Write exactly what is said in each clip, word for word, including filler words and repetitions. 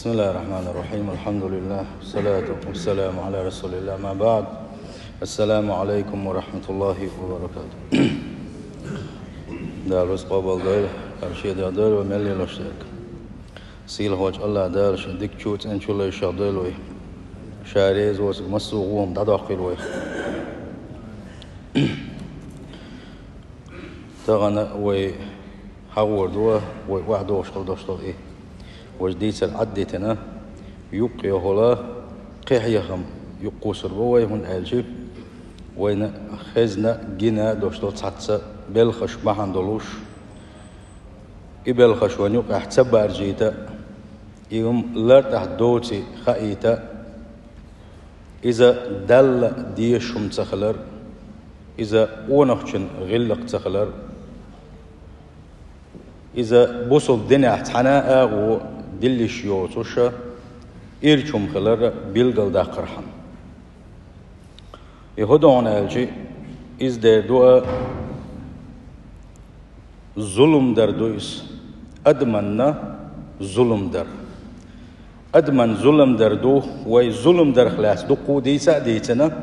بسم الله الرحمن الرحيم. الحمد لله. والصلاة والسلام على رسول الله. أما بعد. السلام عليكم ورحمة الله وبركاته. Дала рузкъа къобал дойла, къарший дойла, вай мел лелаш дерг. Сийлахьволчу Аллах Дала шен дикачу, цӀеначу лайшах дойла вай. Ша реза воцург массо а гӀум дӀадоккхийла вай. Тахана вай хьагӀор ду, вай охьадохуш хила долуш долу и. Важа дийцар Ӏаддитина, юккъехула кхехьехам юккъусур бу вай, хӀунда аьлча вайна хезна, гина долуш долу цхьацца белхаш бахьана долуш. И белхаш вайна юкъехь ца баржийта, и хӀума лартӀехь доций хаийта, иза Далла дезаш хӀума ца хилар, иза къонахчун гӀиллакх ца хилар, иза бусалба динехь цхьана а агӀо диллиш йоцуша ирча хӀума хилар билгалдаккхархьама. И хӀун ду хьуна аьлча, иза дер ду а, зулам дар ду иза. Адаманна зулам дар. Адаман зулам дар ду, вай зулам дарх лаьцна дуккха а дийца а дийцина,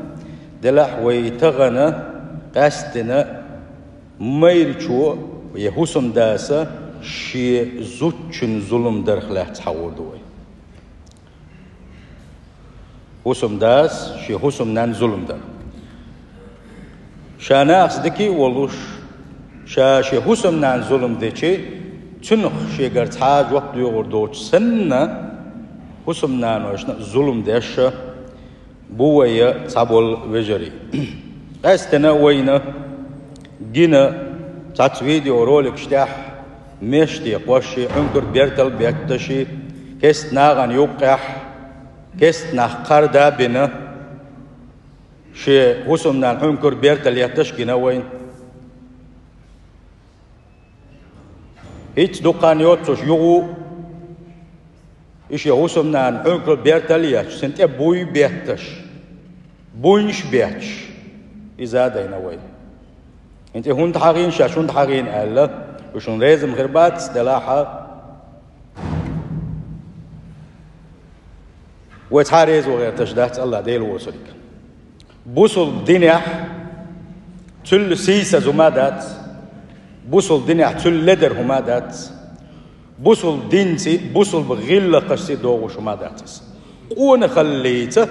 делахь вай тахана къаьсттина майрачо я хӀусамдаса шен зудчун зулам дарх лаьцна хьагӀор ду вай. ХӀусамдас шен хӀусамнанна зулам дар. Ша нахаца дика а волуш, ша шен хӀусамнанна зулам дичи, цуьнах шегара цхьа а жоп доьгӀур доцуш санна, хӀусамнаношна а зулам деш а бу вай цхьаболу вежарий. Къаьсттина вайна гина цхьацца видеороликаш тӀехь меште кхошший, Ӏункар бертал бетташий, кест нахана юккъехь, кест нах кхарда а бина, шен хӀусамнанна Ӏункар бертал етташ гина вайна. ХӀинца дукха хан йоццуш юха а, и шен хӀусамнанна Ӏункар бертал етташ, цуьнан тӀе буй бетташ, буйнаш бетташ, иза а дайна вай. ХӀинца и хӀунда хьахийна, шаьш хӀунда хьахийна аьлла, уьш шуна реза ма хир бац, делахь а вай цхьа а реза ван гӀерташ дац Аллах Дела воцург. Бусалба динехь цул сийсаза хӀума а дац, бусалба динехь цул ледара хӀума а дац, бусалба динций, бусалба гӀиллакхашций догӀуш хӀума а дац иза. Къонахаллица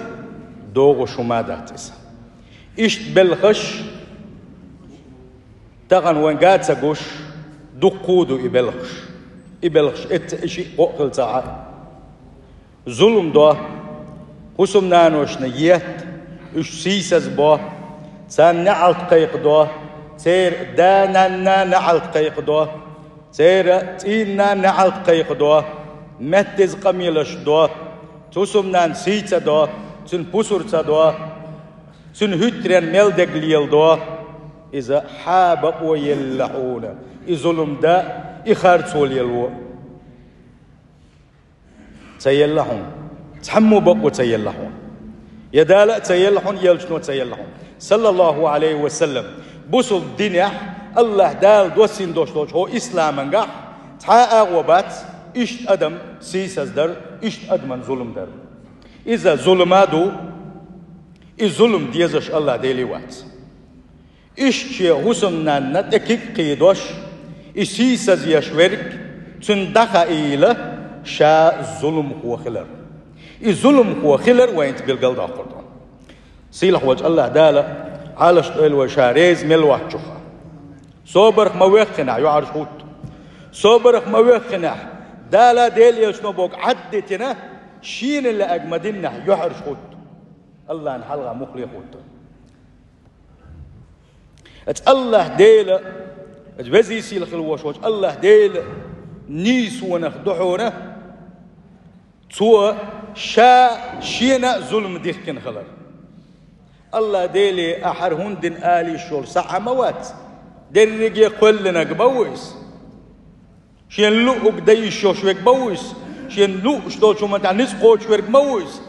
догӀуш хӀума а дац иза. Иштта белхаш тахана вайн га а ца гуш, дуккха а ду и белхаш. И белхаш эцца и шиъ кхоъ хила ца Ӏа. Зулам до, хӀусамнаношна етта, уьш сийсазбо, царна неӀалт кхайкхадо, церан да-нанна неӀалт кхайкхадо, церан цӀийнна неӀалт кхайкхадо, меттаза къамелаш до, цу хӀусамнанна сий ца до, цуьнан пусар ца до, цуьнан хӀуьттаренна мел дерг леладо, иза хьан бакъо елла хьуна, и зулам дан, и харцо лело? Ца елла хьуна. Цхьаммо бакъо ца елла хьуна. Я Дала а ца елла хьуна, Элчано а ца елла хьуна. Саллаллаху Ӏалайхи ва саллам. Бусалба динехь Аллах Дала доссийна долуш долчу хӀокху исламангахь цхьа а агӀо бац, иштта адам сийсаздар, иштта адаман зулам дар. Иза зулам а ду, и зулам дезаш Аллах Дела а вац. Иштта шен хӀусамнанна тӀе киг кхийдош, и сийсазъеш верг, цуьнан дӀахаийла, ша зуламхо хилар. И зуламхо хилар вайна билгалдоккхур ду. Сийлахь волчу Аллах Дала Ӏалашдойла вай ша реза мел воцчух. Собарх ма веххинехь, юьхьӀаьржа хӀутту. Собарх ма веххинехь, Дала Дела Элчано бохург Ӏаддитина, шена лаьарг ма диннехь, юьхьӀаьржа хӀутту. Аллахьна хьалха муххале хӀутту. Аса Аллах Дела, аса везий сийлахь хила волуш волчу Аллах Дела нийсонах ду хьуна, Цо ша шена а зулам дихкина хилар. Аллах Деле, ахьа хӀара хӀунда дина ала йиш йолу схьа а ма вац, дерриге кхоьллинарг ма ву иза. Шена луъург дан йиш йолуш верг ма ву иза. Шена лууш долчу хӀуманна тӀехь ницкъ кхочуш верг ма ву иза.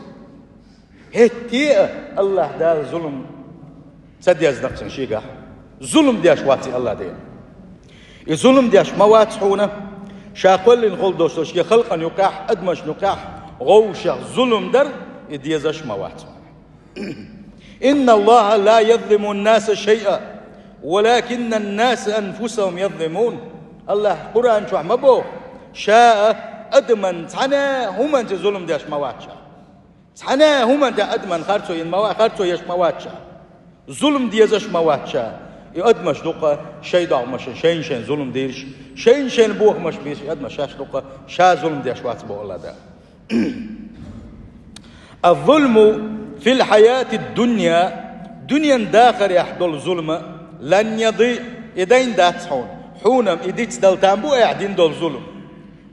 ХӀетте а Аллах Дала зулам ца дезна-кх цуьнан шегахь. Зулам деш вац и Аллах Дела. И зулам деш ма вац хьуна, ша кхоьллина хила долуш долу шен халкъана юкъахь, адамашна юкъахь, Вовшех зулам дар, и дезаш ма вац. إن الله لا يظلم الناس شيئا ولكن الناس أنفسهم يظلمون. Аллахӏа Къуръан чохь ма боху, ша адаман цхьана а хӀуманца зулам деш ма вац ша. Цхьана а хӀуманца адаман харцо йина ма ва-, харцо еш ма вац ша. Зулам дезаш ма вац ша. И адамаш ду-кх шайн догӀмашна шайна-шайна зулам дийраш, шайна-шайна бохамаш бийраш, и адамаш шаьш ду-кх, ша зулам деш вац боху Аллахӏа Дала. الظلم في الحياة الدنيا, дуьненан дахарехь долу зулам, لن يضيع, и дайн дац хьуна. Хьуна-м и дицдала там бу ахь дина долу зулам.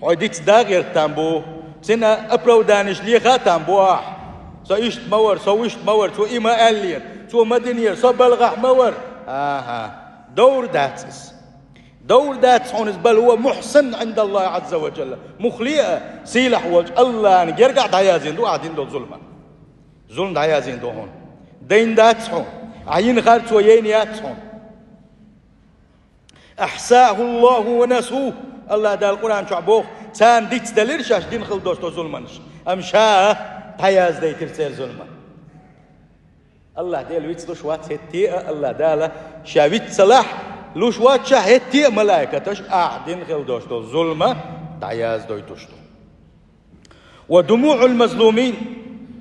Хьо дицдан гӀерта там бу, цуьнан оправданеш леха там бу ахь. Со иштта ма вара, со вуьшта ма вара, цо и ма аьллера, цо ма динера, со балгӀахь ма вара. ХӀан-хӀа, довр дац иза. Довр дац хьуна иза, بل هو محسن عند الله عز وجل. Муххале а, сийлахь волчу Аллахьан гергахь дӀаяздина ду ахь дина долу зулам. Зулам дӀаяздина ду хьуна. Дайн дац хьуна. Ахь йина харцо яйна яц хьуна. أحصاه الله ونسوه. Аллахӏа Дала Къуръан чохь боху, царна дицделира шаьш дина хила долуш долу зуламаш, амма ша дӀаяздайтира церан зуламан. Аллахӏа Дела виц луш вац хӀетте а, Аллахӏа Дала ша виц ца лахь, луш вац ша хӀетте а малайкаташ ахь дина хила долуш долу зулам дӀаяздойтуш ду. ودموع المظلومين,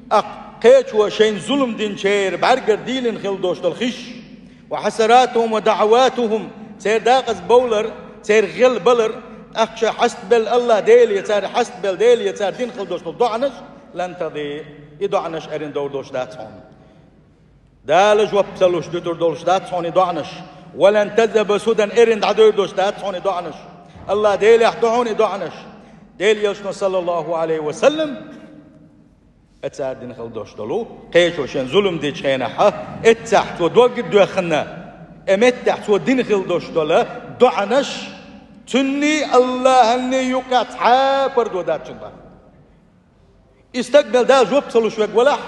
тӀаккха кхечо шайна зулам динчеран бӀаьргара дийлина хила долуш долу хиш, وحسراتهم ودعواتهم, церан декъаза бовлар, церан гӀелбалар, тӀаккха шайн хьастабелла Аллахӏ Деле цара, хьастабелла Деле цара дина хила долуш долу доӀанаш, لن تضيع, и доӀанаш эрна довр долуш дац хьуна. Дала жоп ца луш дуьтур долуш дац хьуна и доӀанаш. ولن تذهب سدى, эрна дӀадойр долуш дац хьуна и доӀанаш. Аллахӏ Делехь ду хьуна и доӀанаш. Делан Элчано, саллаллаху Ӏалайхи ва саллам, и цара дина хила долуш долу, кхечо шен зулам дечу хенахь, эццахь цо дог а доьхна, и меттехь цо дина хила долуш долу доӀанаш, цуьнний Аллахьанний юкъахь цхьа а пардо дац цуьнан бахьана. И стаг мел Дала жоп ца луш верг валахь,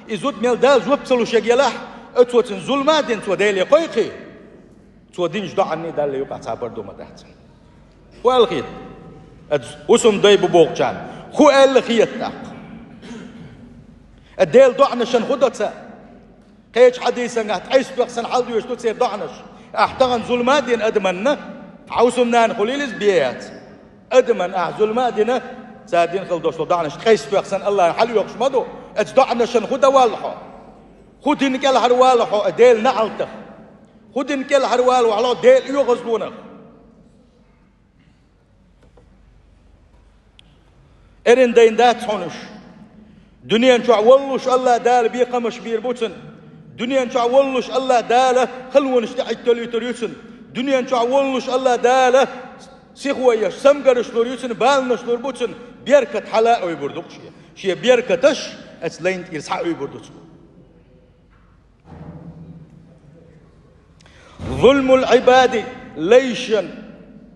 и зуда мел Дала жоп ца луш верг ялахь, оцо цуьнан зулам а дина цо Деле кхойкхий, цо динчу доӀанний Далла юкъахь цхьа пардо ма дац. ХӀун аьлла хета? Аса хӀусамдай бу бохучарна хӀун аьлла хета тӀаккха? Аса Делан доӀанашна хӀун до цара? Кхечу хьадисангахь ткъайсса тоьхна санна хьаладоьжуш ду церан доӀанаш. Ахь тахана зулам а дина адаманна, хьан хӀусамнана хуьлийла иза бен яц. Адаман ахь зулам а дина, цара дина хила долуш долу доӀанаш ткъайсса тоьхна санна Аллахьна хьалайохуш ма ду. Оцу доӀанашна хӀун дан валла хьо? ХӀун дина кӀелхьара валла хьо Делан неӀалтах? ХӀун дина кӀелхьара валла хьо Делан оьгӀазлонах? Эрна дайна дац хьуна уьш. Дуьнен чохь воллуш Аллахь Дала бекхамаш бийр бу цунна. Дуьнен чохь воллуш Аллахь Дала халонаш тӀехӀитталуьйтур ю цунна. Дуьнен чохь воллуш Аллахь Дала сихо еш, самгарш лур ю цунна, баланаш лур бу цунна, беркат хьала а ойбур ду-кх шен. Шен беркаташ оцу лайна тӀера схьа а ойбур ду цо. ظلم العباد, лайшна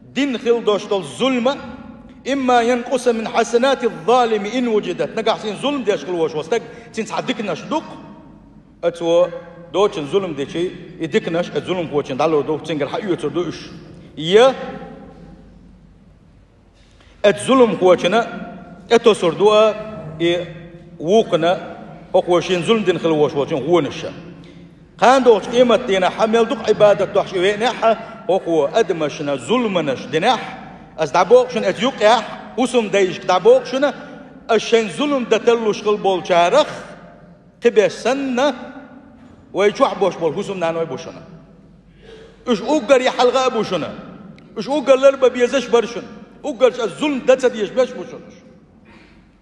дина хила долуш долу зулам, إما أن ينقص من حسنات الظالم إن وجدت. Нагахь цунна зулам деш хила волуш волу стаг, цуьнан цхьа диканаш ду-кх, оцо доцчунна зулам дичи, и диканаш оцу зуламхочунна дӀалур ду, цуьнгара схьаоьцур ду уьш. Я оцу зуламхочунна тӀетосур ду а и вукхунна, хӀокхо шена зулам дина хила волуш волчун гӀонаша. Кхана догӀучу къематдийнахь мел дукха Ӏибадат дохьуш и веанехь, хӀокхо адамашна зуламанаш динехь, аса дӀабоху шуна оцу юкъехь, хӀусамдайшка дӀабоху шуна, аса шайн зулам дан таллуш хила болчарах, кхиберш санна, вай чохь болуш болу хӀусамнаной бу шуна. Уьш уггар яхьалгӀа а бу шуна. Уьш уггар ларбан безаш а бара шуна. Уггарш аса зулам дан ца дезаш берш а бу шуна уьш.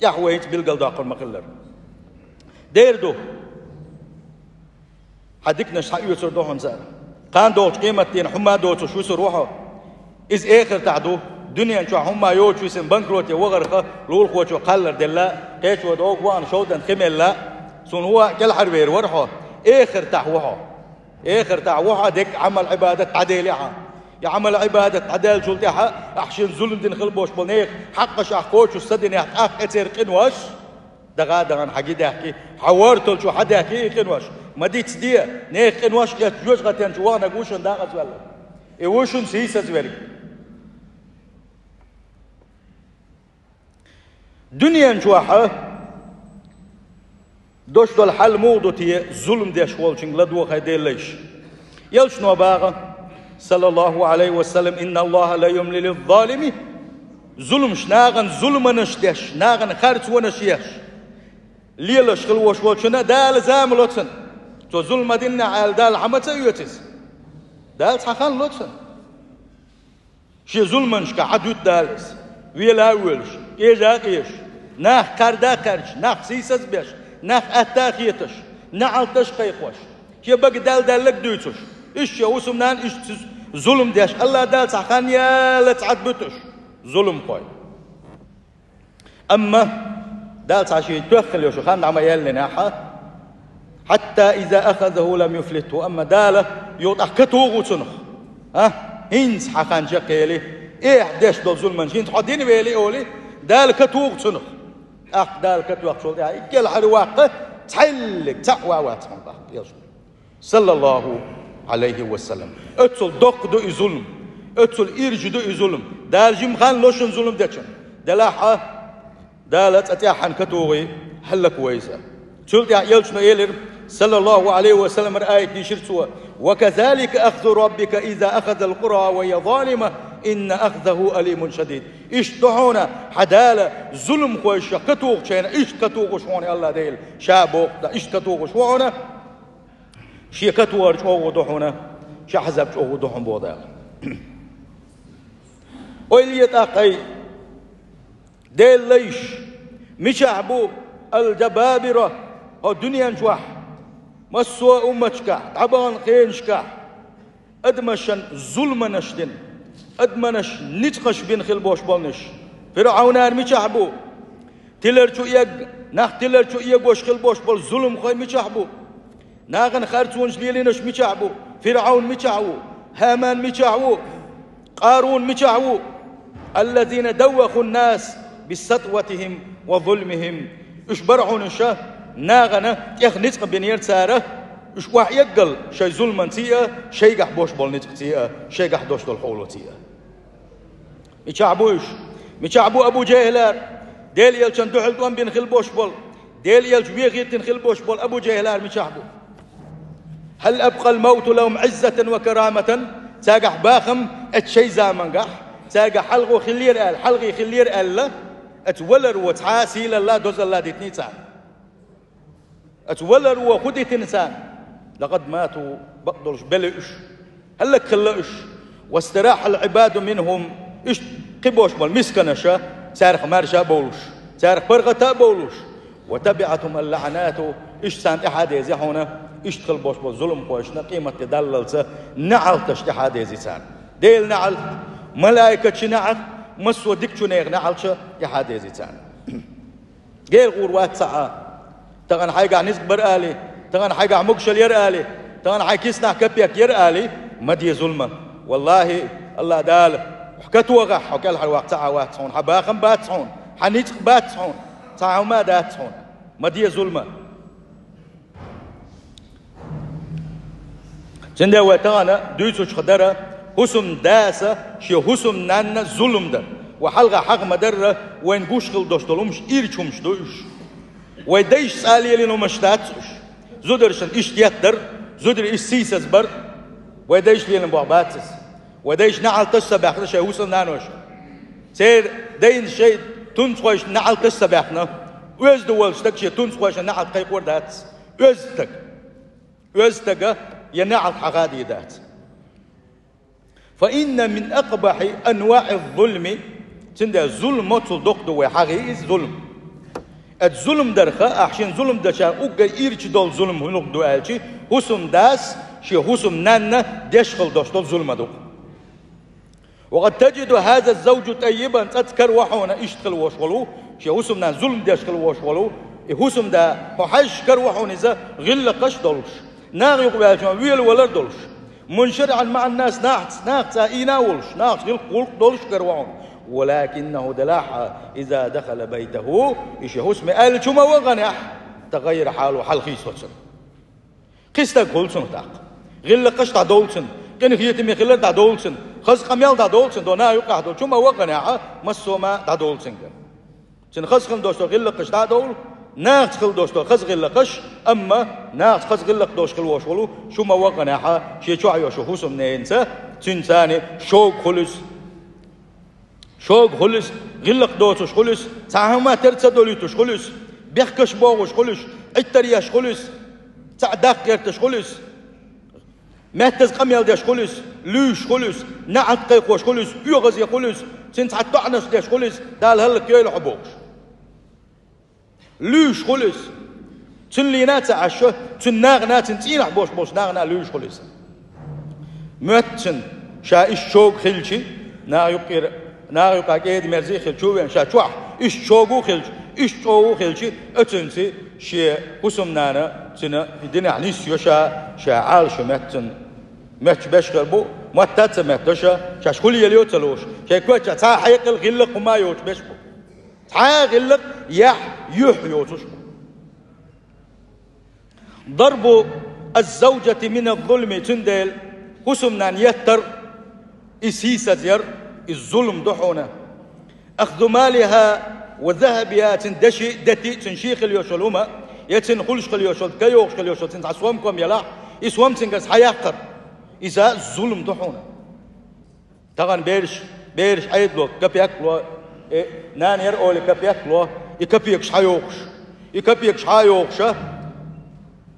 ТӀехь вай хӀинца билгалдоккхур ма-хиллара. Дера ду. Хьан диканаш схьаоьцур ду хьуна цара. Кхана догӀучу къематдийнахь хӀумма а доцуш висур ву хьо. Иза эхартахь ду. Дуьнен чохь хӀумма йоцуш висина банкроте вахарх лулахочо кхаллар делла, кхечо догӀу вахана шовдан хи мелла, суна ву а кӀелхьарвер вара хьо. Эхартахь ву хьо. Эхартахь ву хьо дерг Ӏамал-Ӏибадат дӀаделахь. И Ӏамал-Ӏибадат дӀадаьллачул тӀаьхьа ахь шена зулам дина хила болуш болу нехан хьакъаш ахь кхочуш ца динехь, тӀаккха оцеран къинош даха а дахана хьан гин даьхкий, хьан вортал чу хьан даьхкий и къинош. Ма дицде, нехан къинош эцна жоьжахатен чу ваханарг ву шуна дакъазаваьлларг. И ву шуна сийсазверг. Дуьнен чохь Дош долу хьал муха ду те зулам деш волчуьнга ладогӀа хьайн Делан лайш? Элчано боху, саллаллаху Ӏалайхи ва саллам: «Инна Аллаха ла юмли лиз-залими». Зуламаш, нахана зуламанаш деш, нахана харцонаш еш, лелаш хила волуш волчунна Дала зама ло цунна. Цо зулам дина аьлла, Далла хьан ма ца оьцу иза? Дала цхьа хан ло цунна. Шен зуламанашка хьан дуьту Дала иза? Вела а воьлуш, кӀежа а къежаш, нах кхарда а кхаьрдаш, нах сийсаз а беш, нах атта а хеташ, неӀалташ а кхайкхош, шен бага даьлла-даьлларг а дуьйцуш, иштта шен хӀусамнана иштта зулам деш, АллахӀ Дала цхьа хан яла цхьа буьтуш зуламхой. Амма Дала цхьа шен тоьхна йолуш хан дӀа ма яьллинехь, «хьатта иза ахазаху лам юфлитху», амма Дала юха тӀаккха катуху цунах. А? ХӀинца хьан хан чекхъели, эхь деш долу зуламанаш хӀинца хьо дина вели олий, Дала катуху цунах. ТӀаккха Дала катоьхначул тӀаьхьа и кӀелхьара ваккха цхьаьллиг цхьаъ ван вац хьуна тӀаккха, элча. Саллаллаху Ӏалайхи ва саллам. Оццул доккха ду и зулам. Оццул ирча ду и зулам. Дала жима хан ло шуна зулам дечунна. Делахь а, Дала цкъа тӀаьххьана катухий, хӀаллаквойла иза. Цул тӀаьхьа элчано элира, саллаллаху Ӏалайхи ва саллам, аят дийшира цо: «Ва казалика ахзу раббика иза ахазал къура ва хия залима, инна ахзаху алимун шадид». Иштта ду хьуна хьан Дала зуламхойшах катухучу хенахь, иштта катухуш хьуна АллахӀ Дела, ша боху, иштта катухуш ву хьуна. Шен катор чӀогӀа ду хьуна, шен хьазаб чӀогӀа ду хьуна боху Дала. Ойла е тӀаккха, Делан лайш, мичахь бу ал-джабабира, хӀокху дуьнен чохь, массо а умматашкахь, дӀабахана хенашкахь, адамашна зуламанаш дина, адамашна ницкъаш бина хила болуш болнаш? ФирӀавнара мичахь бу? Тилар чу эгга, нах тилар чу эгош хила болуш болу зуламхой мичахь бу? Нахана харцонаш лелийнарш мичахь бу? ФирӀавн мичахь ву? ХӀаман мичахь ву? Къарун мичахь ву? Аллазина даввахун нас бисатватихим ва зулмихим. Уьш бара хьуна уьш, нахана тӀех ницкъ бинера цара, уьш охьаэггал шайн зуламанций а, шайгахь бош болу ницкъций а, шайгахь дош долу хьолаций а. Мичахь бу уьш? Мичахь бу Абу Джехьлар? Делан элчан дуьхьал тӀом бина хила бош болу, Делан элча вехийтина хила бош болу Абу Джехьлар мичахь бу? Хьал абкъал мавту лахум Ӏиззатан ва караматан? Цаьргахь бахам эцу шайн замангахь, цаьргахь хьалхо хиллера аьлла, хьалхе хиллера аьлла, эцу валар ву цхьа а сийлалла, дозалла дитиний царна? Оцу валар ву хӀун дитина царна? Лакъад мату, бакъдолуш белли уьш. ХӀаллакхилла уьш. Вастарахьал Ӏибаду минхум, иштта кхин бош болу мисканаша, цаьрах маьрша а бовлуш, цаьрах паргӀата а бовлуш. Ва табиӀатхум аллаӀанату, иштта царна тӀаьхьа а деза хьуна, иштта хила бош болу зуламхойшна къематде даллалца неӀалташ тӀаьхьа а деза царна. Делан неӀалт, малайкачийн неӀалт, массо а дикачу нехан неӀалташа тӀаьхьа а деза царна. Гел гӀур вац ца Ӏа. Тахана хьайгахь низкъ бара али, тахана хьайгахь могушалла яра али, тахана хьайн киснахь капек яра али, ма де зулма. Валлахи, АллахӀ Дала, хьо катогӀахь, хьо кӀелхьарваккха ца Ӏа вац хьуна, хьан бахам бац хьуна, хьан ницкъ бац хьуна, цхьа хӀума а дац хьуна. Ма де зулма. Цундела вай тахана дуьйцучух дара хӀусамдаса шен хӀусамнанна зулам дар. Ва хьалха хьаха ма-дарра, вайна гуш хила долуш долу хӀумаш ирча хӀумаш ду уьш. Вай дайша цкъа а лелийна хӀумаш дац уьш. Зударшна иштта еттар, зударий иштта сийсаз бар. Вай дайша лелийна боху бац иза. Вай дайша неӀалташ ца баьхна шайн хӀусамнаноша. Церан дайна шайн тунцхойшна неӀалташ ца баьхна, оьзда волчу стага шен тунцхойшна неӀалт кхайкхор дац. Оьзда стага. Оьзда стага я неӀалт хьаха а дийр дац. Фа инна мин акъбахьи анваӀи зулми, цундела зулам моццул доккха ду вай хьагӀий иза зулам. Оцу зулам дарха, ахь шен зулам дечарна уггар ирча долу зулам хӀун ду аьлча, хӀусамдас шен хӀусамнанна деш хила долуш долу зулам ду. Ва къад таджиду хаза завжу таййибан, цкъацкъа караво хьуна иштта хила вош волу, шен хӀусамнанна зулам деш хила вош волу, и хӀусамда хьо хьаьжча караво хьуна иза гӀиллакхаш а долуш, наха юкъа ваьлча велавалар а долуш, муншариӀан маӀан нас, нахаца, нахаца ийна а волуш, нахаца гӀиллакх-гӀуллакх а долуш караво хьуна. Валакиннаху, делахь а, иза дахала байтаху, и шен хӀусаме аьлла чу ма ваханехь, тагӀаййара хьалуху, хьал хийцало цуьнан. Кхин стаг хуьлу цунах тӀаккха. ГӀиллакхаш а дӀадовлу цуьнан, къинхетаме хилар а дӀадовлу цуьнан, хаза къамел а дӀадовлу цуьнан, дона а юкъахь долу чу ма ваханехь, массо а ма дӀадовлу цуьнгара. Цуьнан хаза хила долуш долу гӀиллакхаш а дӀадовлу, Нахаца хила долуш долу хаза гӀиллакхаш, амма нахаца хаза гӀиллакх долуш хила волуш волу шу ма ваханехьа, шен чохь йолчу хӀусамненца, цуьнца царна шога хуьлу иза. Шога хуьлу иза, гӀиллакх доцуш хуьлу иза, цхьа хӀума тера ца долуьйтуш хуьлу иза, бехкаш бохуш хуьлу иза, Ӏиттар еш хуьлу иза, цхьаъ даккха гӀерташ хуьлу иза, меттаза къамел деш хуьлу иза, луьйш хуьлу иза, неӀалт кхайкхош хуьлу иза, оьгӀазе хуьлу иза, цуьнца цхьа тоьънаш деш хуьлу иза, Дала хӀаллакйойла хьо бохуш. Луьйш хуьлу иза. Цуьнан лийна а ца Ӏаш, цуьнан нахана, цуьнан цӀийнахь болуш болчу нахана луьйш хуьлу иза. Моьтту цуьнан, ша иштта шога хилчи, наха юккъера, наха юкъа кӀеда-мерза а хилчи, вен ша чохь иштта шога а хилчи, иштта чӀогӀа а хилчи, оцуьнца шен хӀусамнана цуьнан и динехь нисйо ша, ша Ӏалашо моьтту цуьнан. Моьттуш берш хир бу, мотт а ца моьттуш, шаьш хуьлийла йо ца лууш, шайн коьртехь цхьа а хьекъал, гӀиллакх, хӀума йоцуш берш бу. Цхьа а гӀиллакх, яхь, юьхь йоцуш бу. Дарбу аз-завжати мина з-зулми, цуьнан дела хӀусамнана еттар, и сийсазъяр, и зулам ду хьуна. Ахзу малиха ва захабиха, цуьнан деши а, дети а, цуьнан шен хила йолуш йолу хӀума, я цуьнан хуьлуш хила йолуш йолу, тӀе йогӀуш хила йолуш йолу, цуьнан цхьа сом-ком елахь, и сом цуьнгара схьаяккхар. Иза зулам ду хьуна. Тахана бераш, бераш Ӏедало капек а ло, э, нана яра олий капек а ло, и капекаш схьайогӀуш. И капекаш схьа а йогӀуш,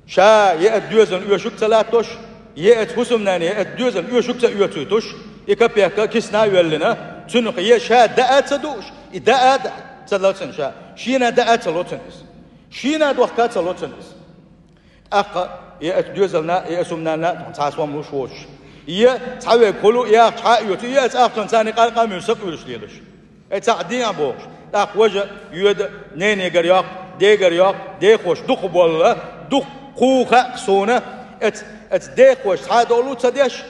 ша я оцу доьзална оьшург а ца латтош, я оцу хӀусамнана, я оцу доьзална оьшург а ца оьцуьйтуш, и капек а кисана а йоьллина, цунах я ша даа а ца дууш, и даа а ца ло цунна ша, шена даа а ца ло цунна иза. Шена дохка а ца ло цунна иза. ТӀаккха я оцу доьзална, я оцу хӀуманна цхьа сом луш воцуш. Я цхьа верг хуьлу, яхча схьа а оьцу, я оцу ахчанца царна къаркъа а муьлу, сакъ вуьлуш лелаш. Ай цхьаъ дийна бохуш. ТӀаккха важа йоьду, ненегара йоккху, дегара йоккху, дехош дукха болла, дукха кху хаьа суна, оцу, оцу дехош схьа а долу ца деш,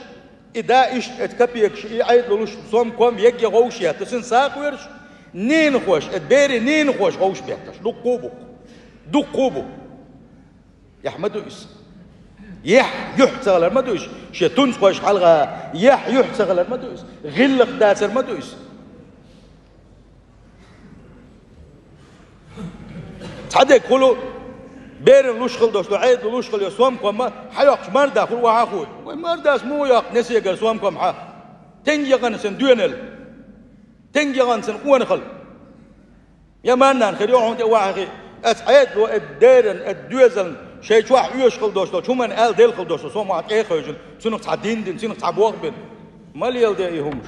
и да иштта оцу капекаш, и Ӏедало луш сом-ком егге гӀовш етташ, цуьнан сагӀа верш, ненахош, оцу берийн ненахош гӀовш бетташ, дуккха а бу. Дуккха а бу. Яхь ма ду иза. Яхь, юьхь ца хилар ма ду иза. Шен тунцхойш хьалха яхь, юьхь ца хилар ма ду иза. ГӀиллакх дацар ма ду иза. Цхьа дерг хуьлу, берана луш хила долуш ду, Ӏедало луш хила йо сом-ком а, схьайоккхуш марда хуьлу, вахьа хуй. Вай мардас муха йоккху несегара сом-ком схьа? Тенге яхана цуьнан доьналла. Тенге яхана цуьнан къонахалла. Я марнана хир ю хьуна тӀе вахьа хи. Оцу Ӏедало, оцу берана, оцу доьзална, шайн чохь оьшуш хила долуш долчу хӀуманна аьлла делла хила долуш долу сом ахь тӀе а хевшина, цунах цхьа дин дина, цунах цхьа болх бина. Ма леладе и хӀумаш.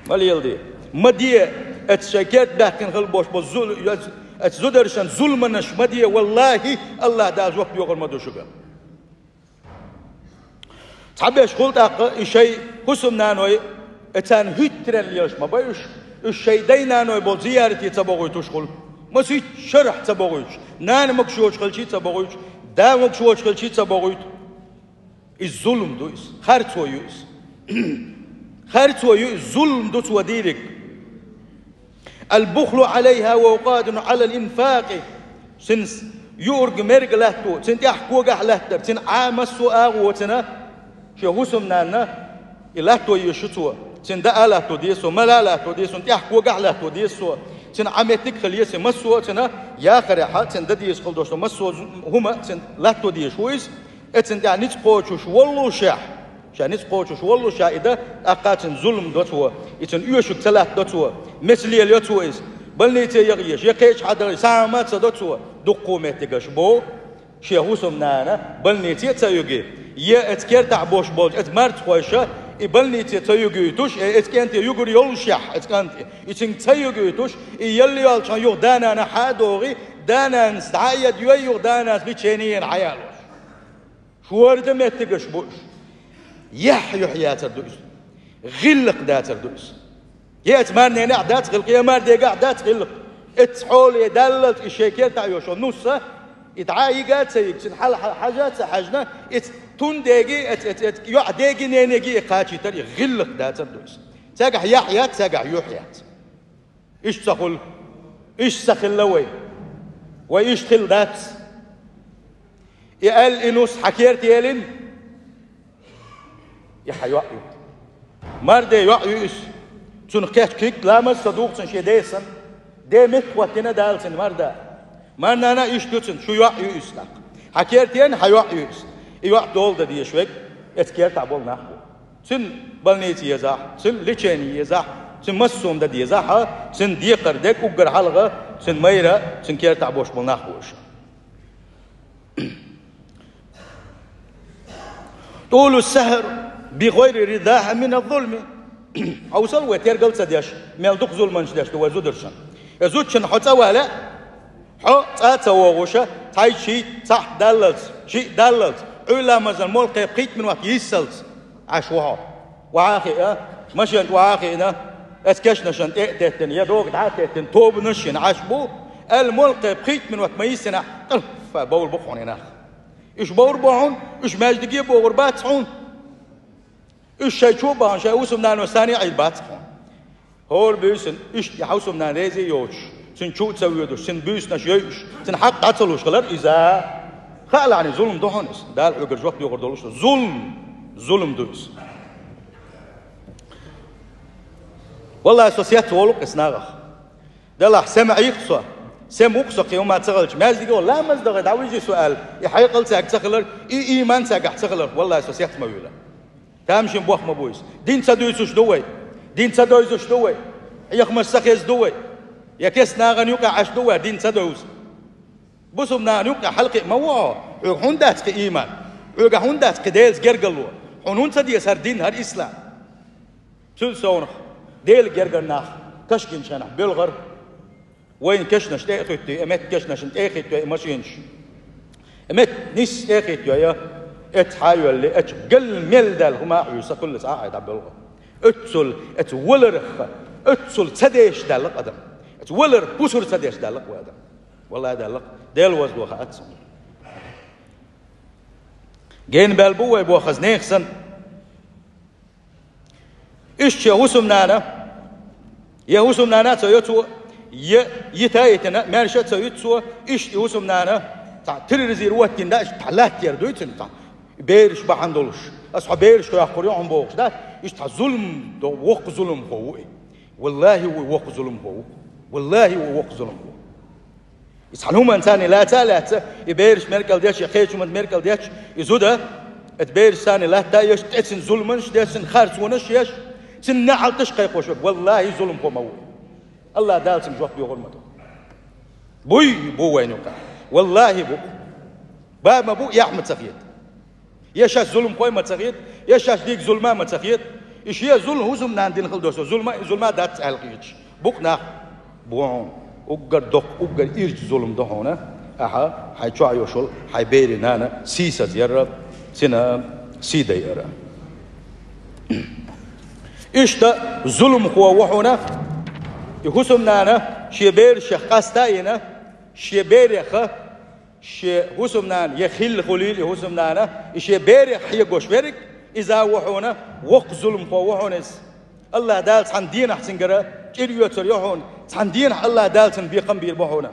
Ма леладе. Ма де, оцу шайн керта баьхкина хила болуш болу зу-, оцу, оцу зударшан зуламанаш ма де, валлахӀи, АллахӀ Дала жоп доьхур ма ду шуьга. Цхьаберш хуьлу тӀаккха и шайн хӀусамнаной, и царна хӀуьттаренна лелаш ма бай уьш, уьш шайн дай-наной болу зиярате ца богӀуьйтуш хуьлу. Масийтта шарахь ца богӀуьйтуш, нана могуш йоцуш хилчий ца богӀуьйтуш, да могуш йоцуш хилчий ца богӀуьйту. Иза зулам ду иза, харцо ю иза. Харцо ю иза, зулам ду цо дийриг. Ал-бухлу Ӏалайха ва хува къадирун Ӏалал инфакъи. Цуьнан юург-мерг латто, цуьнан тӀехь когахь латтар, цуьнан Ӏа массо а агӀо цуьнан, шен хӀусамнанна и латто еза шу цо. Цуьнан даа латто деза цо, мала латто деза, цуьнан тӀехь когахь латто деза цо. Цуьнан Ӏа меттиг а хила еза, массо а цуьнан яхарехьа, цуьнан дан дезаш хила долуш долу массо а зу-, хӀума цуьнан латто дезаш ву иза. Эцна тӀехь ницкъ кхочуш воллушехь, ша ницкъ кхочуш воллушехь и дан, тӀаккха цуьнан зулам до цо, и цуьнан оьшург ца латтадо цо, меца лелайо цо иза, больнице яха езаш, я кхечахьа даха, схьа хӀума а ца до цо, дуккха а меттигаш бу, шен хӀусамнана больнице а ца юьгу, я эцу кертахь болуш болчу эцу марзхойша и больнице ца юьгуьйтуш, э, эцу кӀанте югур йоллушехь, эцу кӀанте, и цуьнга ца юьгуьйтуш, и ялла йолчохь юха да-нана хьа а догӀий, да-нанас дӀа а яда йой, юха да-нанас лечение ян хьаялош. Шорда меттигаш бу уьш. Яхь юьхь яцар ду иза. ГӀиллакх дацар ду иза. Я эцу марненехь дац гӀиллакх, я мардегахь дац гӀиллакх. Эцу хьоле даллалц и шайн кертахь йолуш йолу нус а, и дӀа а йига а ца йига, цуьнан хьала хьажа а ца хьаьжна, эцу тун деги, эцу, эцу, эцу йоӀ деги, ненеги и кхачийтар, и гӀиллакх дацар ду иза. Цигахь яхь яц, цигахь юьхь яц. Иштта ца хуьлу. Иштта ца хилла вай. Вай иштта хилла дац. И аьлла и нус хьан керта елина? И хьан йоӀ ю. Марде йоӀ ю иза. Цунах кечкхиг ламаз а ца духу цуьнан шен ден санна. Ден меттахӀоттийна Дала цуьнан марда. Марнана иштта ю цун, шу йоӀ ю иза тӀаккха. Хьан керта ена, хьан йоӀ ю иза. И йоӀ дола дан дезаш верг, эцу кертахь болу нах бу. Цуьнан больница езахь, цуьнан лечение езахь, цуьнан массо а дан дезахь, цуьнан декхар дерг уггар хьалха, цуьнан майра, цуьнан кертахь болуш болу нах бу уьш. طول السهر بغير رضاها من الظلم. Хьовсал вай тергал ца деш, мел дукха зуламаш деш ду вай зударшна. И зудчунна хьо цӀа вале, хьо цӀа а ца вогӀуша, цхьайтта шийтта цхьаъ даллалц, шиъ даллалц, Ӏуьйламазан молла кхе пхийтта минот йиссалц Ӏаш ву хьо. Охьа а хиъна, машен тӀе охьа а хиъна, эцу кешнашна тӀе а теттина, я дога дӀа а теттина, тобанаш а йина Ӏаш бу, аьлла молла кхе пхийтта минот ма йиссинехь, тӀарфа бовр бу хьуна и нах. Уьш бовр бу хьуна, уьш маьждиге а богӀур бац хьуна. Уьш шайн чу а бахана, шайн хӀусамнаношца а Ӏийр бац хьуна. ХӀора буьйсанна, иштта и хьан хӀусамнана реза а йоцуш, цуьнан чу а ца воьдуш, цуьнан буьйсанаш йойуш, цуьнан хьакъ дӀа ца луш хилар иза. Хаалахьний, зулам ду хьуна иза. Дала хьоьгара жоп доьхур долуш ду. Зулам, зулам ду иза. Валлахьи, со сецца волу-кх эцу нахах. Делахь, сема Ӏийкх со, сема ву-кх со кхин хӀума ца хилча, маьждиге ламаз дахе дӀавижи со аьлла, и хьекъал цаьрга ца хилар, и ийман цаьргахь ца хилар, валлахьи, со сецца ма вуьйлу. Тамашийна бохам ма бу иза. Дин ца дуьйцуш ду вай. Дин ца девзаш ду вай. Хьехамаш ца хеза ду вай. Я кестта нахана юкъахь Ӏаш ду вай, дин ца девза. Бусалба нахана юкъахь хьалакхиъна ма ву хьо. Хьоьга хӀунда дац кхин ийман? Хьоьга хӀунда дац кхин Делаца гергарло? Хьуна хӀунда ца деза хӀара дин, хӀара ислам? Цуьнан совнах Делан гергара нах каш гинчу хенахь боьлхура. Вайна кешнаш тӀе а хӀуьттий, и метта кешнашна тӀе а хӀуьттий и машенаш. И метта нисса тӀе а хӀуьттий, я эццахь а йоьллий, эццахь гал мел даьлла хӀума а хьуьйса, кхуьллаца а хьайна дӀабоьлху. Оццул, эццахь валарх, оццул ца дезаш даьлла-кх адам. Эццахь валар, пусар ца дезаш даьлла-кх вай адам. Валлахьи, даьлла-кх. Дела вазло хаьа цунна. Гена баьлла бу вай бохаза нехан санна. Иштта шен хӀусамнана, я хӀусамнана а ца йо цо, я йита а йитина, маьрша а ца йуьту цо, иштта и хӀусамнана цхьа терроризировать дина, иштта цхьа латтера дуй цуьнан цхьа. Бераш бахьана долуш. Ас хьо бераш хьоькхур ю хьуна бохуш, да? Иштта цхьа зулам до, воккха зуламхо ву и. Валлахьи, ву воккха зуламхо ву. Валлахьи, ву воккха зуламхо. И цхьана хӀуманца царна лаца а лаьцна, и бераш меркӀал деш, я кхечу хӀуманца меркӀал деш, и зуда, эта бераш царна латта а еш, тӀе цуьнан зуламаш деш, цуьнан харцонаш еш, цуьнан неӀалташ кхайкхош верг, валлахьи, зуламхо ма ву. АллахӀ Дала цунна жоп доьхур ма ду. Буй, бу вайна юкъахь. Валлахьи, бу. Ба ма бу, эхь ма ца хета. Я шаьш зуламхой ма ца хета, я шаьш дийга зулма ма ца хета. И шен зулам хӀусамнана дина хила дош, зулма, зулма дац аьлла хеташ. Бу-кх нах, бу хьуна. Уггар доккха, уггар ирча зулам ду хьуна, ахьа, хьайн чохь йолуш йолу хьайн берийн нана сийсазъяр, цуьнан сий дайар. Иштта зуламхо ву хьуна, и хӀусамнана шен берашех къаста а йина, шен берех Шен хӀусамнана, я хилла хуьлийла и хӀусамнана, и шен берех хьегош верг, иза а ву хьуна, воккха зуламхо ву хьуна иза. АллахӀ Дала цхьана денахь цуьнгара чӀир оьцур ю хьуна, цхьана денахь АллахӀ Дала цунна бекхам бийр бу хьуна.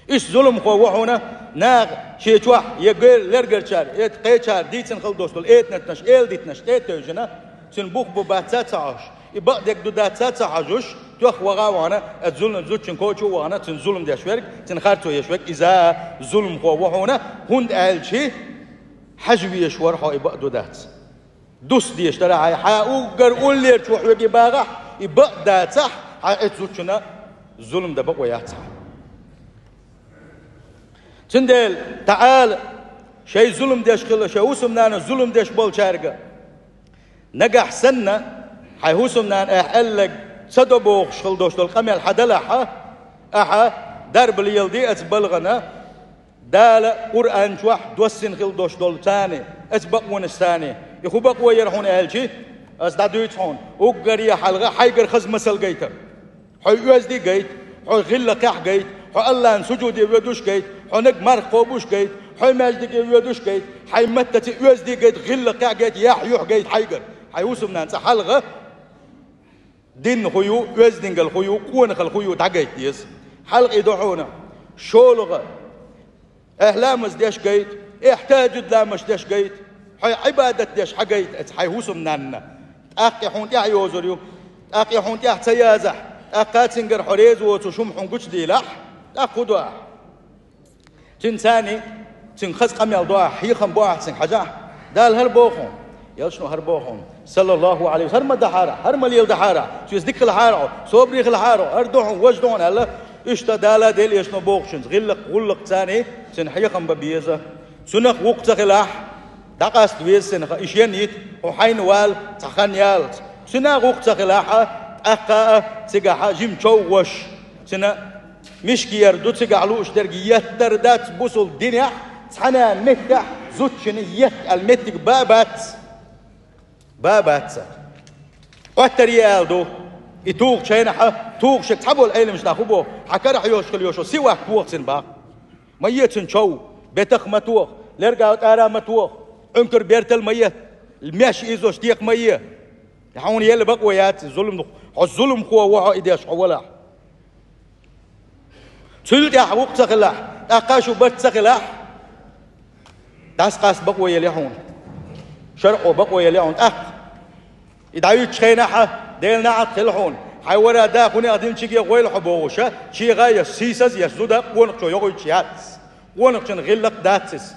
Иштта зуламхо ву хьуна, наха шен чохь я гер-, лергарчара, я кхечара дийцина хила дош долу этанатнаш, эладитанаш тӀе а тевжина, цуьнан бух бу бац а ца хьожуш, и бакъдерг ду дац а ца хьожуш, тоьхна ваха а вахана, а зулам, зудчун коча а вахана, цуьнан зулам деш верг, цуьнан харцо еш верг, иза зуламхо ву хьуна, хӀунда аьлча хьажа везаш вара хьо и бакъ ду дац. Дус дезаш дара хьайн, хьан уггар уллерчу хьоьга и багӀахь, и бакъ дацахь, хьан эцу зудчунна зулам дан бакъо яц хьан. Цундела, тӀаала, шайн зулам деш хила, шайн хӀусамнана зулам деш болчаьрга, нагахь санна, хьайн хӀусамнана ахь аьлларг ца до бохуш хила дош долу къамел хьан далахь, ахьа дарба леладе оцу балгӀана, Дала Къуръан чохь доссина хила дош долу царна, оцу бакъонаш царна. И хӀун бакъо яра хьуна аьлча, ас дӀадуьйцу хьуна, уггаре хьалха хьайгара хаза масал гайта. Хьо оьзда гайта, хьо гӀиллакхехь гайта, хьо АллахӀна сужуде воьдуш гайта, хьо наг марха кхобуш гайта, хьо маьждиге воьдуш гайта, хьайн маттаца оьзда гайта, гӀиллакхехь гайта, яхь юьхь гайта хьайгара. Хьайн хӀусамнана цкъа хьалха динна хӀун ю, оьздангалла хӀун ю, къонахалла хӀун ю дӀагайта деза. Хьалха и ду хьуна, шолгӀа, Ахь ламаз деш гайта, ахь тахӀажуд ламазаш деш гайта, хьайн Ӏибадат деш хьагайта оцу хьайн хӀусамнанна. ТӀаккха и хьуна тӀаьхьа йозур ю. ТӀаккха и хьуна тӀаьхьа ца язахь, тӀаккха цуьнгара хьо реза воцуш хӀума хьуна гучудийлахь, ТӀаккха хӀун до ахь? Цуьнан царний, цуьнга хаза къамел до ахь, хьехам бо ахь цуьнга хьажахь. Дала хӀара боху хьуна, элчано хӀара боху хьуна, саллаллаху Ӏалайхи, хӀара ма дахьара, хӀара ма леладахьара, цуьнца дика хилахьара хьо, собаре хилахьара хьо, хӀара ду хьуна, важа ду хьуна аьлла, иштта Дала а, Делан элчано а бохучуьнца гӀиллакх, гӀуллакх царний цуьнан хьехам бан беза. Цунах вукху ца хилахь, дӀакъаста веза цунах, и шен йита, хьо хьайна вала, цхьа хан яллалц. Цунах вукху ца хилахь, тӀаккха а цигахь жима чов гӀош. Цуьнан миска ер ду, цигахь лууш дерг еттар дац бусул динехь, цхьана а меттехь зудчунна етта аьлла меттиг ба а бац. Ба а бац. Ӏоттар е аьлла ду. И тухучу хенахь, тухуш цхьаболу Ӏеламнаха хӀун боху, хьан карахь йолуш хила йолуш сивак тоха цуьнан боху. Ма е цуьнан чов, бетах ма тоха, лергал тӀара ма тоха, Ӏункар бертал ма е, меш изош текха ма е. Хьуна елла бакъо яц, зулам, хьо зуламхо ву хьо и деш хьо валахь. Цул тӀаьхьа вукху ца хилахь, тӀаккха шу барт ца хилахь, дӀасакъаста бакъо елла хьуна. ШарӀо бакъо елла хьуна тӀаккха. И дӀаюьтучу хенахь, Делан неӀалт хила хьуна. Хьайн вара да хӀунех динчиге гӀойла хьо бохуша, чегӀа я сийсаз я зуда къонахчо йогӀуьйтуш яц. Къонахчун гӀиллакх дац иза.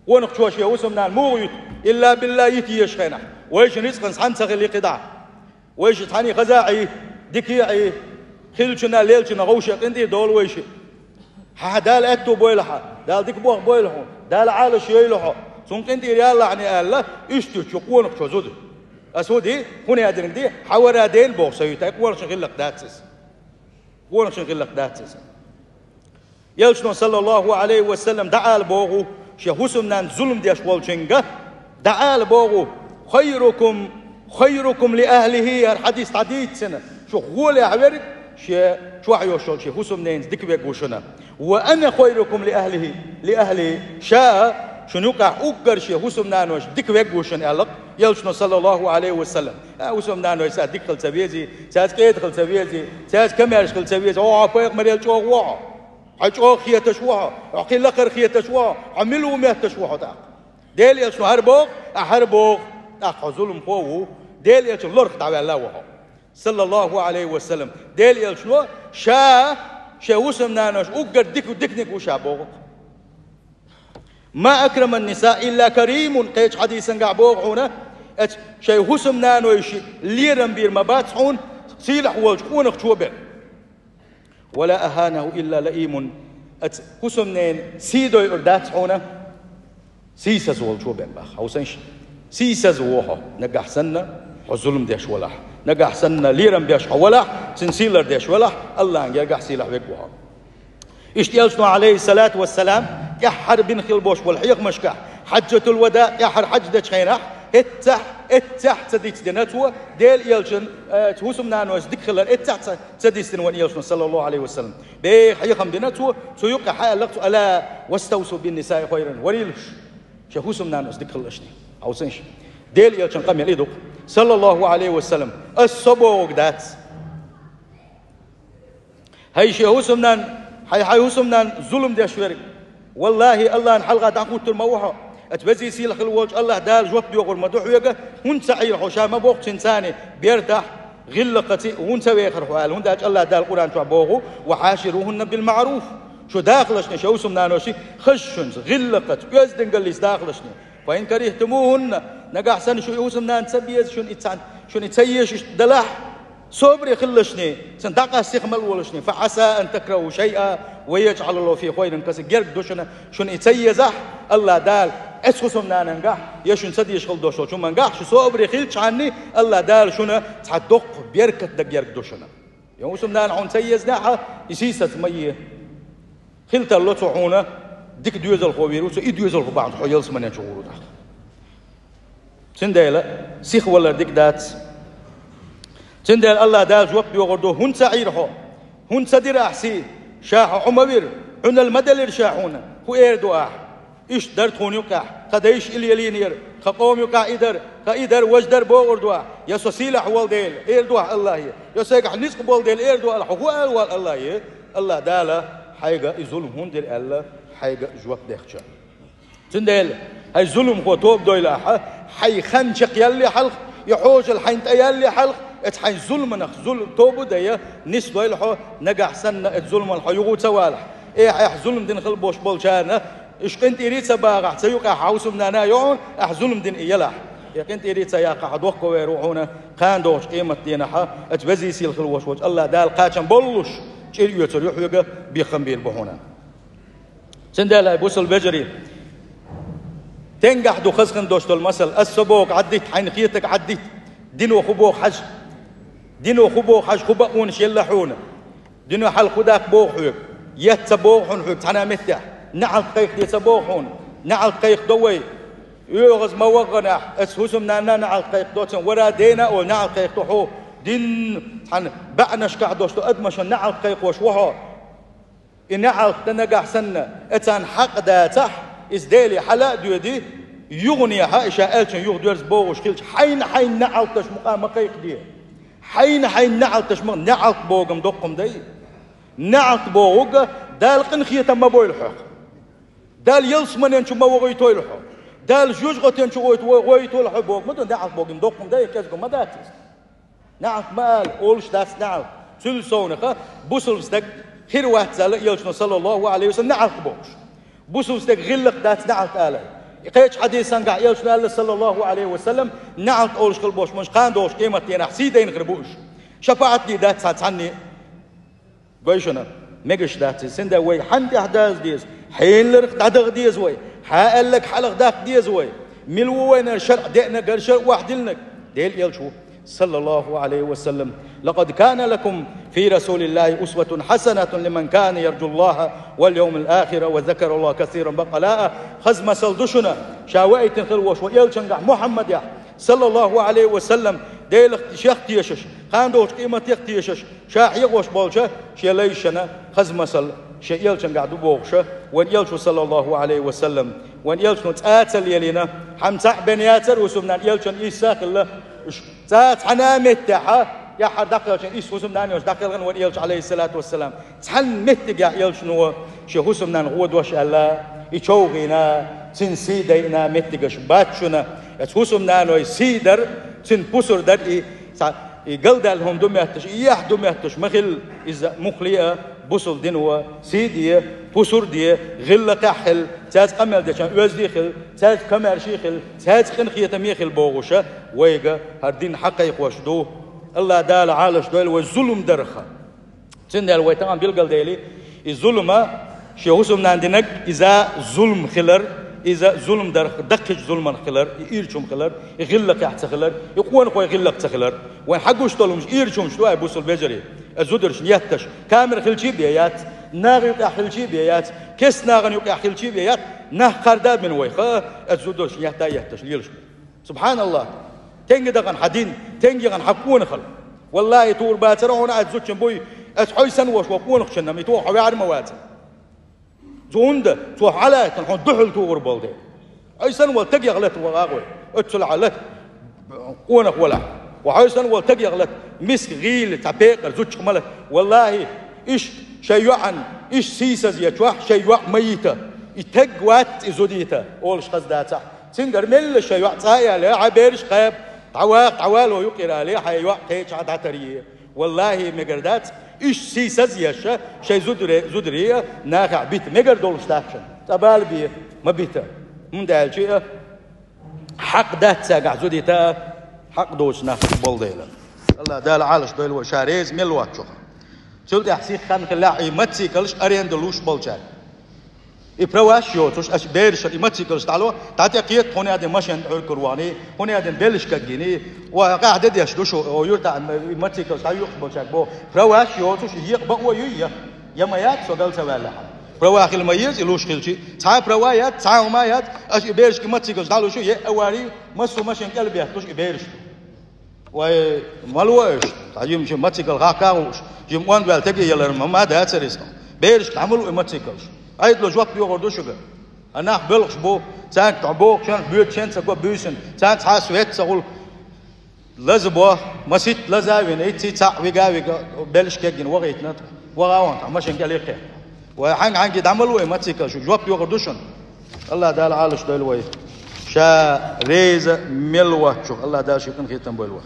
Къонахчо шен хӀусамнана муха юьту, илла билла йита езачу хенахь? Вайшин рицкъан цхьаьна ца хили кхидӀа. Вайши цхьаьний хаза а Ӏий, дика а Ӏий, хиллачунна, леллачунна гӀовше къинтӀера долу вайши. Хьан Дала аьтту бойла хьан, Дала дика боху бойла хьуна, Дала Ӏалаш йойла хьо, цунна къинтӀера яллахьане аьлла, иштта ю чу къонахчо зуда. Ас хӀун ди, хӀун ядинарг ди, хьан вара ден боху сан ю, тай къонахчун гӀиллакх дац иза. Къонахчун гӀиллакх дац иза. Элчано, саллаллаху Ӏалайхи ва саллам, дӀаала боху шен хӀусамнанна зулам деш волчуьнга, дӀаала боху: «Хайрукум, хайрукум ли ахлихи», хӀара хьадис дӀадийцина, шух гӀолехь верг шен чохь йолуш йолчу шен хӀусамненца дика верг ву шуна. «Ва ана хайрукум ли ахлихи, ли ахли», ша шуна юкъахь уггар шен хӀусамнанош дика верг ву шуна аьлла-кх Элчано, саллаллаху Ӏалайхи ва саллам. А, хӀусамнаной сан дика хила ца вези, цаьрца кӀеда хила ца вези, цаьрца комаьрша хила ца вези, хьо, хьо пайхамарел чӀогӀа ву хьо. Хьо чӀогӀа хеташ ву хьо, хьо кхин лакхара хеташ ву хьо, хьо мила ву метташ ву хьо тӀаккха? Делан элчано хӀара боху, а хӀара боху, тӀаккха хьо зуламхо а ву, Делан элчанна лорах дӀаваьлла а ву хьо. Саллаллаху Ӏалайхи ва саллам. Делан элчано ша шен хӀусамнанош уггар дика, диканиг ву ша боху. «Ма акраман ниса илла каримун», кхечу хьадисангахь боху хьуна, эцу шайн хӀусамнанойши лерам бийр ма бац хьуна, сийлахь волчу къонахчо бен. «Ва ла аханаху илла лаимун», ацу хӀусамненан сий дойур дац хьуна, сийсаз волчо бен баха. Хьовсанаш, сийсаз ву хьо, нагахь санна хьо зулам деш валахь, нагахь санна лерам беш хьо валахь, цуьнан сий лардеш валахь, Аллахьан гергахь сийлахь верг ву хьо. Иштта элчано, Ӏалайхиссалату вассалам, тӀаьххьара бина хила бош болу хьехамашкахь, Хьаджатул-Вада, тӀаьххьара хьаьж дечу хенахь, эццахь, эццахь ца дицдина цо, Делан элчан, э, хӀусамнанойс дика хилар эццахь ца, ца дицдина ван элчано, саллаллаху Ӏалайхи ва саллам. Беха хьехам бина цо, цу юккъе хьааллакх цо: «Ала ваставсу бин нисаи хайран». Варийла шу, шен хӀусамнанойс дика хила аша. Хьовсанаш. Делан элчан къамел и ду-кх, саллаллаху Ӏалайхи ва саллам. Ас со бохург дац. Хьайн шен хӀусамнан, хьайн, хьайн хӀусамнан зулам деш верг, валлахӀи, Аллахьан хьалха дӀахӀуттур ма ву хьо. Ацу везий сийлахь хила волчу Аллахь Дала жоп доьхур ма ду хьоьга, хӀунда ца Ӏийра хьо ша ма боху цуьнан царний бертахь, гӀиллакхаций, хӀунда ца вехара хьо аьлла, хӀунда аьлча Аллахь Дала Къуръан чохь боху: «Ва хьаширугьунна бил маъруф». Шу дахалашна шен хӀусамнанойши хаза шуьнца, гӀиллакхаца, оьздангаллица дахалашна. «Фа ин карихтумугьунна», нагахь санна шу и хӀусамнана ца беза, шуна и ца, шуна и ца езаш иштта далахь, собаре хилалашний, цунна дӀакъаста сиха ма лолашний. «Фа Ӏаса ан такраху шайъа ва яжӀалаллаху фихи хайран касира». Герга ду шуна, шуна и ца езахь, Аллахь Дала эцу хӀусамнанангахь, я шуна ца дезаш хила долуш долчу хӀумангахь, шу собаре хилчхьанний, Аллахь Дала шуна цхьа доккха беркат дан герга ду шуна. Я хӀусамнана хьуна ца езнехь, и сийсаз ма е. Хила тарло цо хьуна, дика доьзалхо вийр ву цо, и доьзалхо бахьана хьо ялсаманен чу гӀур ву тӀаккха. Цундела сихвалар дика дац. Цундела Аллахь Дала жоп доьхур ду: «ХӀунда ца Ӏийра хьо? ХӀунда ца дира ахь сий? Ша хьо Ӏу ма вира, Ӏуналла ма делира ша хьуна». ХӀун эр ду ахь? Иштта дара тхуна юккъехь, тхан дайша и лелийнера, тхан къоман юккъехь и дара, тхан и дара, важа дара бохур ду ахь, я со сийлахь волу дела, эр ду ахь Аллахье, я сайгахь ницкъ болу дела, эр ду ахь, хьо хӀун ала волу Аллахье? Аллахь Дала хьайга и зулам хӀунда дира аьлла, хьайга жоп дехча. Цундела, хьайн зуламхо тоба дойла ахьа, хьайн хан чекхъялле хьалха, и хьожал хьайна тӀеялле хьалха, эцу хьайн зуламанах зул-, тоба а дайа, нисдойла хьо, нагахь санна эцу зуламан хьо юха ца валахь. Эхь, эхь зулам дина хила болуш болчарна, уьш къинтӀера ца багӀахь, цу юкъахь хьан хӀусамнана а йогӀу, ахь зулам дина и елахь. И къинтӀера ца яккхахь, хьо дохковер ву хьуна, кхана догӀучу къематдийнахь, оцу везий-сийлахь хила волуш волчу АллахӀ Дала кхачам боллуш, чӀир оьцур ю хьоьга, бехам бийр бу хьуна. Цундела, ай бусалба вежарий, тенгахь ду хаза хин дош долу масал, ас со боху Ӏаддитта, хьайна хетарг Ӏаддитта, дино хӀун боху хьажа. Дино хӀун боху хьажа, хӀун бакъонаш елла хьуна. Дино хьал хӀун даккха боху хьоьга. Етта ца боху хьуна хьоьга цхьана а меттехь. НеӀалт кхайкхаде ца боху хьуна. НеӀалт кхайкхадо вай. ОьгӀаз ма вахханехь, ас хӀусамнанна неӀалт кхайкхадо, цунна вара дена а олу неӀалт кхайкхадо хьо. Дин цхьана баьӀнашкахь дош ду адамашна неӀалт кхайкхош ву хьо. И неӀалт дан нагахь санна, и царна хьакъ дацахь, иза Деле хьала а доьду, юханехьа и ша аьллачун юха доьрза богӀуш хилча, хьайна-хьайна неӀалт даш мукъа ма кхайкхаде. Хьайна-хьайна неӀалт даш мукъа, неӀалт богам доккхум дай. НеӀалт богӀуга Дала къинхетам ма бойла хьох. Дала ялсаманен чу ма вогӀуьйтойла хьо. Дала жоьжахатен чу гӀойт-, гӀойт-, гӀойтойла хьо богу ма ду, неӀалт богам доккхум дай, кӀезга ма дац иза. НеӀалт ма ала, олуш дац неӀалт. Цуьнан совнаха бусалба стаг хир вац аьлла элчано, саллаллаху Ӏалайхи ва саллам, неӀалт бохуш. Бусалба стаг гӀиллакх дац неӀалт ала. И кхечу хьадисангахь элчано аьлла, саллаллаху Ӏалайхи ва саллам, неӀалт олуш хила болуш, маша кхана догӀучу къематдийнахь сий дайна хир бу уьш. ШапаӀат дийр дац цхьа цхьанне. Гой шуна, мегаш дац иза. Цундела вай хьанна тӀехь даза деза? Хьенларх дӀадаха деза вай. Хьан аьлларг хьалха даккха деза вай. Мила ву вайна шарӀ деънарг, шарӀ охьадиллинарг? Делан элча ву, саллаллаху Ӏалайхи ва саллам. «لقد كان لكم في رسول الله أسوة حسنة لمن كان يرجو الله واليوم الآخر وذكر الله كثيرا». Бакъалаа, хаза масал ду шуна, ша ваийтина хила волуш вай элчангахь Мухьаммадехь, саллаллаху Ӏалайхи ва саллам, Делах шех тешаш, кхана догӀучу къематех тешаш, ша хьехош болча шен лайшна хаза масал, шен элчангахь ду бохуша, вайн элча ву, саллаллаху Ӏалайхи ва саллам. Вайн элчано цӀа а ца лелийна, хьан цхьаъ бен яцара хӀусамнан, элчан ийса а хилла, уьш цӀа цхьана а меттехьа, тӀаьххьара дӀакхелхина, ийса хӀусамнан йолуш дӀакхелхина вайн элча, Ӏалайхиссалату вассалам. Цхьана меттигехь элчано шен хӀусамнан гӀо дош аьлла, и човхийна, цуьнан сий дайъина меттигаш бац шуна. Эцу хӀусамнаной сий дар, цуьнан пусар дар и, цхьа, и галдаьлла хӀума ду моьттуш, и эхь ду моьттуш ма хилла, иза муххале а, бусалба дино сий де, пусар де, гӀиллакхехь хила, цаьрца къамел дечарна оьзда хила, цаьрца комаьрша хила, цаьрца къинхетаме хила бохуша, вайга хӀара дин хьакхайкхош ду. АллахӀ Дала Ӏалаш дойла вай зулам дарха. Цундела вай тахана билгалдели, и зулама, шен хӀусамнан динарг, иза зулам хилар, иза зулам дарх, даккхийчу зуламах хилар, и ирча хӀума хилар, и гӀиллакхехь ца хилар, и къонахой гӀиллакх ца хилар. Вайн хьагуш долу хӀумаш ирча хӀумаш ду, ай бусалба вежарий, а зударшна етташ, камера хилчий бен яц, наха юкъехь хилчий бен яц, кест нахана юкъехь хилчий бен яц, нах кхарда а бина вай, ха, а зударшна етта а етташ лелаш бу. СубхьаналлахӀ! Тенге дахана хьан дин, тенге яхана хьан къонахалла. Валлахи, тухур бацара хьуна ас зудчун буй, ас хьой санна волуш ван къонахчунна, и тоха хьо ваьӀар ма вацара. Цо хӀунда, цо хьалаьттина хьуна дуьхьал тухур болу дела. Хьой санна волу тагех лата ван агӀой, оццул хьан лата, къонах валахь. Ва хьой санна волу тагех лата, миска гӀийла цхьа пекъар зудчух ма лата. Валлахи, иштта шайн йоӀан, иштта сийсаз ечохь, шайн йоӀ ма йита. И таг вац и зудийта, олуш хаза дацахь. Цуьнгара мелла шайн йоӀ цӀа а яьлла, хьайн бераш кхаба, дӀаваха, дӀавало юкъера алий, хьайн йоӀ кхечахь дӀатаръе. Валлахи, мегар дац, иштта сийсаз а еш, шайн зударе, зударий а нахехь бита. Мегар долуш дац шуна. ЦӀа бала бе, ма бита. ХӀунда аьлча а, хьакъ дац цаьргахь зудийта, хьакъ доцу нах болу дела. АллахӀ Дала Ӏалаш дойла вай, ша реза мел воцчух. Цул тӀаьхьа сиха хан хиллехь, и мотоциклаш аренда луш болчаьрга. И праваш йоцуш, аша берашна и мотоциклаш дӀало, дӀатӀекхета, хӀунда аьлла машен Ӏуьркур вахний, хӀунда аьлла белаш кагйиний, ва къаьхьа де деш ду шу, о, юьртахь и мотоциклаш дӀаюкъуш болчаьрга боху, праваш йоцуш, и екъа бакъо юй я? Я ма яц, со гал ца ваьллехь. Права хила ма еза, и луш хилчи. Цхьа а права яц, цхьа а хӀума яц, аша и берашка мотоциклаш дӀалуш ю, е авари, массо а машен кӀел беттуш и бераш ду. Вай, ма ло аша, цхьа жимачу мотоцикл хьакха а хууш, жима онда ваьлла тӀаге ялар ма, ма дацара иза. Берашка дӀа ма ло и мотоциклаш. Ӏедало жоп йохур ду шуьга. А нах боьлхуш бу, цаьрга дӀа бохучу, боьдучу ца го буьйсина, царна цхьа а свет ца хуьлу. Лаза бо, маситта лаза а вина, ицци цхьаъ вига а вига, белаш кегйина вахийтина, ваха а вахана, машен кӀел иккхе. Вай, хьаьнга-хьаьнга дӀа ма ло и мотоциклаш, жоп йохур ду шуна. АллахӀ Дала Ӏалаш дойла вай. Ша реза мел воцчух, АллахӀ Дала шен къинхетам бойла вай.